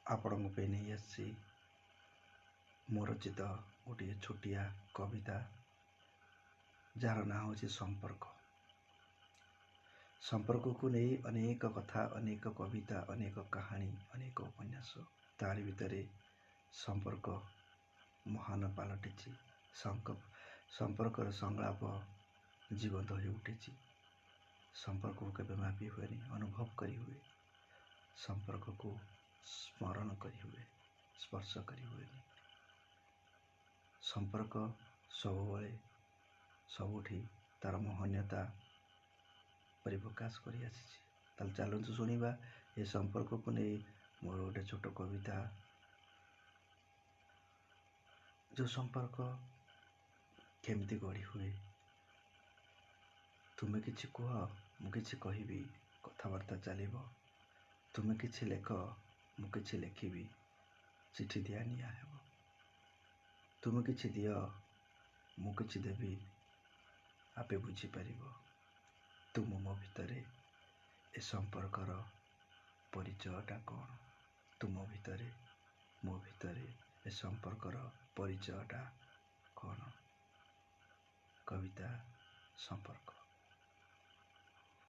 ଆପଣଙ୍କ ପାଇଁ ନେଇ ଆସିଛି ମୋ ରଚିତ ଗୋଟିଏ ଛୋଟିଆ କବିତା, ଯାହାର ନାଁ ହେଉଛି ସମ୍ପର୍କ। ସମ୍ପର୍କକୁ ନେଇ ଅନେକ କଥା, ଅନେକ କବିତା, ଅନେକ କାହାଣୀ, ଅନେକ ଉପନ୍ୟାସ। ତାରି ଭିତରେ ସମ୍ପର୍କ ମହାନ ପାଲଟିଛି। ସମ୍ପର୍କର ସଂଳାପ ଜୀବନ୍ତ ହୋଇ ଉଠିଛି। ସମ୍ପର୍କକୁ କେବେ ମାପି ହୁଏନି, ଅନୁଭବ କରି ହୁଏ। ସମ୍ପର୍କକୁ ସ୍ମରଣ କରି ହୁଏ, ସ୍ପର୍ଶ କରି ହୁଏନି। ସମ୍ପର୍କ ସବୁବେଳେ ସବୁଠି ତାର ମହନୀୟତା ପରିପ୍ରକାଶ କରି ଆସିଛି। ତାହେଲେ ଚାଲନ୍ତୁ ଶୁଣିବା ଏ ସମ୍ପର୍କକୁ ନେଇ ମୋର ଗୋଟେ ଛୋଟ କବିତା। ଯେଉଁ ସମ୍ପର୍କ କେମିତି ଗଢ଼ି ହୁଏ? ତୁମେ କିଛି କୁହ, ମୁଁ କିଛି କହିବି, କଥାବାର୍ତ୍ତା ଚାଲିବ। ତୁମେ କିଛି ଲେଖ, ମୁଁ କିଛି ଲେଖିବି, ଚିଠି ଦିଆ ନିଆ ହେବ। ତୁମେ କିଛି ଦିଅ, ମୁଁ କିଛି ଦେବି, ଆପେ ବୁଝିପାରିବ। ତୁମ ମୋ ଭିତରେ ଏ ସମ୍ପର୍କର ପରିଚୟଟା କ'ଣ? ତୁମ ଭିତରେ ମୋ ଭିତରେ ଏ ସମ୍ପର୍କର ପରିଚୟଟା କ'ଣ? କବିତା ସମ୍ପର୍କ।